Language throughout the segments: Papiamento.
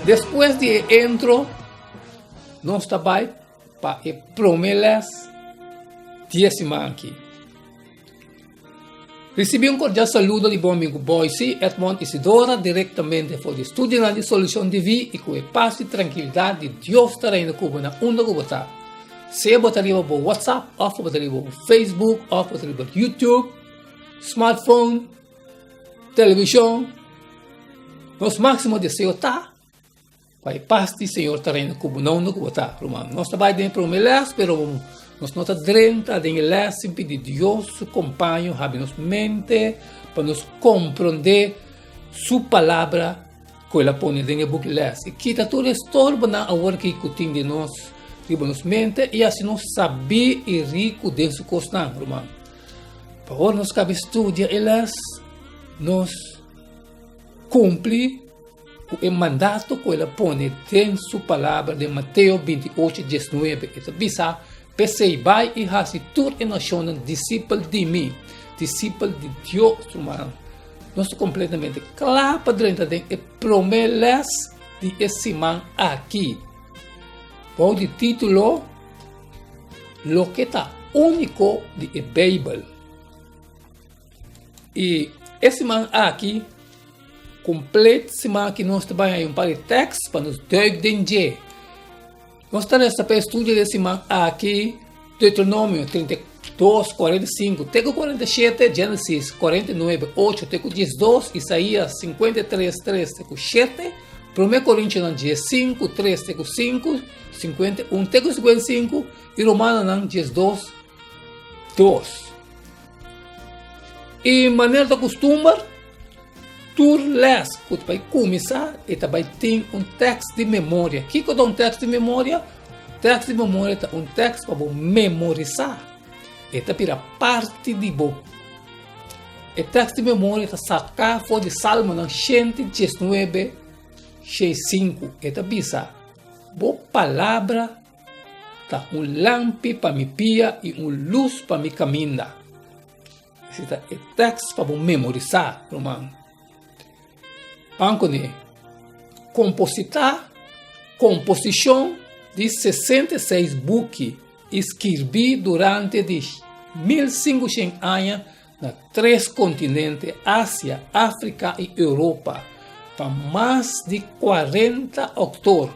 Despues di e intro, nos ta bai pa e prome les di e siman aki. Ricibi un cordial saludo di bo amigo Boyce Edmond Isidora directamente for di studionan di Solucion TV y cu e paz y tranquilidad di Dios ta reina cu bo na unda cu bo ta. Sea bo ta riba bo WhatsApp of bo ta riba bo Facebook of bo ta riba YouTube, smartphone, television, nos maximo deseo ta Pa e pas di Señor ta reina ku bo na unda ku bo ta, ruman. Nos ta bai den e promé lès, pero nos no ta drenta den e lès sin pidi Dios su kompaño habri nos mente pa nos komprondé su palabra ku el a pone den e buki lès. I kita tur e estorbonan awor aki ku tin den nos riba nos mente i hasi nos sabí i riku den su kosnan, ruman. Pa ora nos kaba studia e lès, nos kumpli Ku e mandato ku el a pone den su palabra den Mateo 28, 19, e ta bisa, P'esei bai i hasi tur e nashonnan disipel di mi, disipel di Dios. Rumannan, nos ta kompletamente kla pa drenta den e promé lès di e siman aki, bou di título Loke Ta Úniko di e Beibel. I e siman aki, kompleet siman aki nos ta bai haña un par di tèks pa nos duik den dje. Nos ta resta pa e studio di e siman aki Deuteronomio 32, 45 te ku 47, Genesis 49, 8 te ku 12, Isaías 53, 3 te ku 7, Promé Korintionan 15, 3 te ku 5, 51 te ku 55 i Romanonan 12, 2. I manera ta kustumber, tur lès ku ta bai kuminsá e ta bai tin un tèks di memoria. Kiko ta un tèks di memoria? Tèks di memoria ta un tèks pa bo memorisá. E ta bira parti di bo. E tèks di memoria ta saká for di Salmonan 119, 65. E ta bisa, Bo palabra Ta un lampi pa mi pia i un lus pa mi kaminda. Esei ta e tèks pa bo memorisá, ruman. Ban kuné. Kompositá komposishon di 66 buki i skirbí durante di 1500 aña na tres kontinente, Asia, Afrika i Europa, pa mas di 40 outor.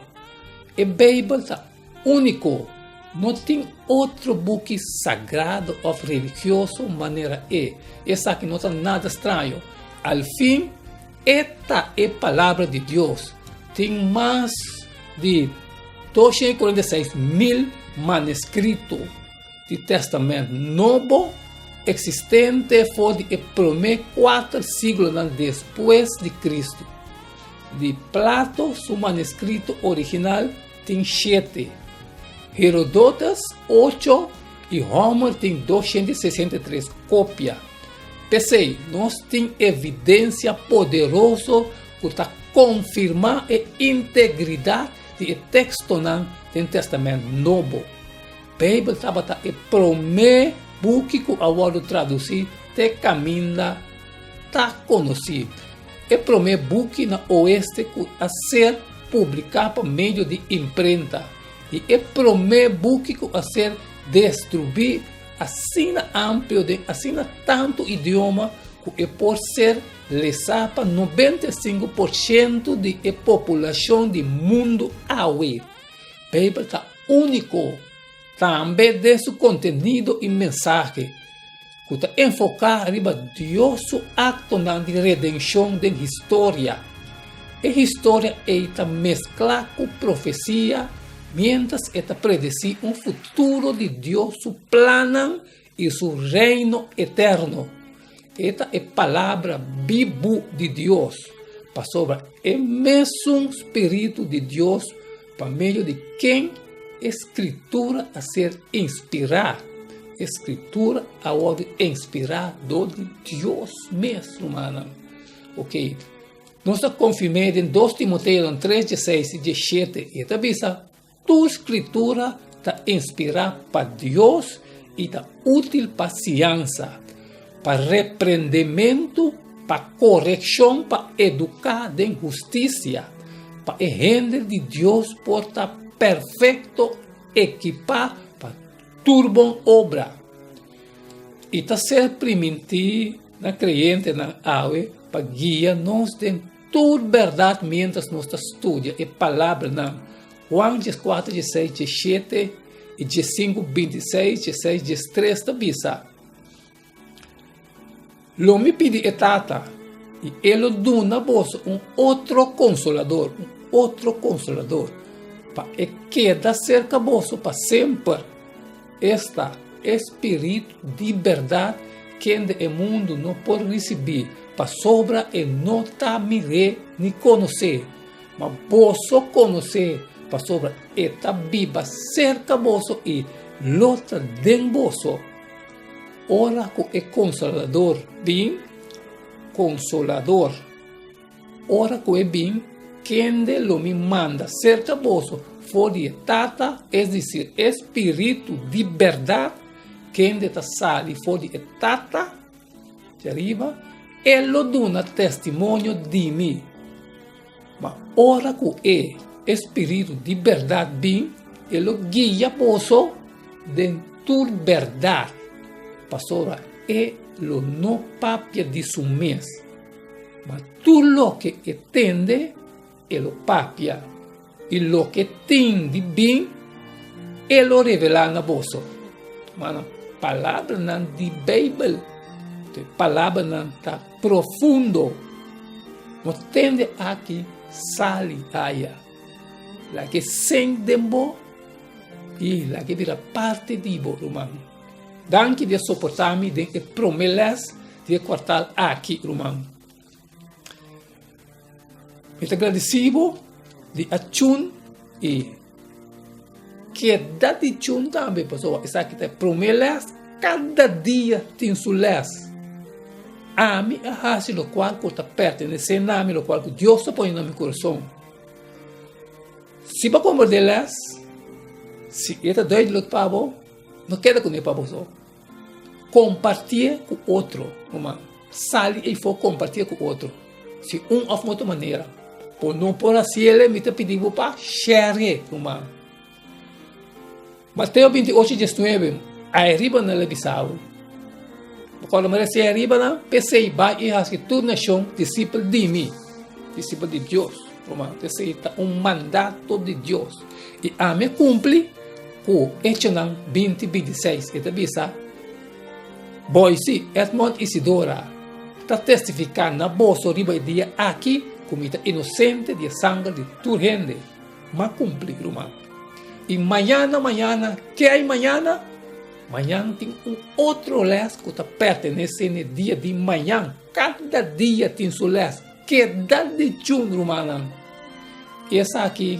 E Beibel ta úniko, no tin otro buki sagrado òf religioso manera e. Esaki no ta nada straño. Al fin, e ta e Palabra di Dios. Tin mas di 246,000 manuskrito. Di Tèstamènt Nobo eksistente for di e promé kuater siglonan despues di Kristu. Di Plato su manuskrito original tin shete, Herodotus ocho i Homer tin 263 kopia. P'esei, nos tin evidensia poderoso ku ta konfirmá e integridat di e tekstonan den Tèstamènt Nobo. Beibel tabata e promé buki ku a wòrdu tradusí te kaminda ta konosí, e promé buki na oeste ku a ser publiká pa medio di imprenta i e promé buki ku a ser destrubí asina amplio den asina tantu idioma ku e por ser lesá pa 95% di e populashon di mundu awe. Beibel ta úniko tambe den su kontenido i mensahe ku ta enfoká riba Dios su aktonan di redenshon den historia. E historia ei ta mesklá ku profesia miéntras e ta predesí un futuro di Dios su plannan i su Reino eterno. E ta e Palabra bibu di Dios, pasobra e mesun spiritu di Dios pa medio di ken e Skritura a ser inspirá. E Skritura a wòrdu inspirá dor di Dios mes, rumannan. Ok, nos ta konfirm'é den 2 Timoteo 3, 16 i 17. E ta bisa, Tur Skritura ta inspirá pa Dios i ta útil pa siñansa, pa reprendementu, Pa korekshon, pa eduká den hustisia, pa e hende di Dios por ta perfekto, ekipá pa tur bon obra. I ta ser primintí na kreyentenan awe pa guia nos den tur bèrdat miéntras nos ta studia e palabranan Juan 14, 16, 17 i 15, 26, 16, 13 ta bisa, Lo mi pidi e Tata, i e lo duna boso un otro konsolador, un otro konsolador, pa e keda serka boso pa semper, esta, e spiritu di bèrdat kende e mundu no por risibí, pasobra e no ta mir'é ni konos'é, ma boso konos'é, pasobra e ta biba serka boso i lo ta den boso. Ora ku e Konsolador bin, Konsolador, ora ku e bin, kende lo mi manda serka boso for di e Tata, es disir, e Spiritu di bèrdat, kende ta sali for di e Tata, djariba, e lo duna testimonio di mi. Ma ora ku e, e Spiritu di bèrdat bin, e lo guia boso den tur bèrdat, pasobra e lo no papia di su mes, ma tur loke e tende, e lo papia, i loke tin di bin, e lo revelá na boso. Rumannan, palabranan di Beibel, e palabranan ta profundo. No tende aki sali aya. Laga e sink den bo i laga e bira parti di bo, ruman. Danki di a soportá mi den e promé lès di e kuartal aki, ruman. Mi ta gradisí bo di a chun i keda di chun tambe pasobra esaki ta e promé lès, kada dia tin su lès. Ami a hasi lokual ku ta pertenesé na mi, lokual ku Dios ta pone na mi kurason. Si bo a komprendé lès, si e ta duidelijk pa bo, no keda kuné pa bo so. Kompartié ku otro, ruman. Sali eifó kompartié ku otro. Si un òf otro manera bo no por hasiel, mi ta pidi bo pa share, ruman. Mateo 28, 19, Airiba nan lo bisa bo. Bo kòrda mi resié ariba nan? P'esei bai i hasi tur nashon disipel di mi, disipel di Dios, ruman. P'esei ta un mandato di Dios. I ami a kumpli. Ku Echonan 20, 26 e ta bisa, Boisi, Edmond Isidora, ta testifiká na boso riba e dia aki ku mi ta inosente di e sanger di tur hende. M'a kumpli, ruman. I mañana, mañana, ke ai mañana? Mañan tin un otro lès ku ta pertenesé n'e dia di mañan. Kada dia tin su lès. Keda di chun, rumannan. Esaki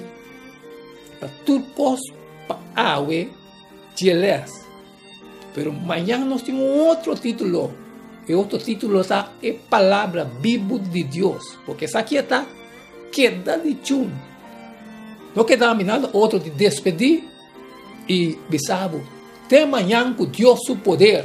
ta tur kos pa awe dje lès. Pero mañan nos tin un otro título. E otro título ta E Palabra Bibu di Dios. Porque esaki e ta keda di chun. No keda mi nada otro di despedí i bisa bo, te mañan ku Dios su poder.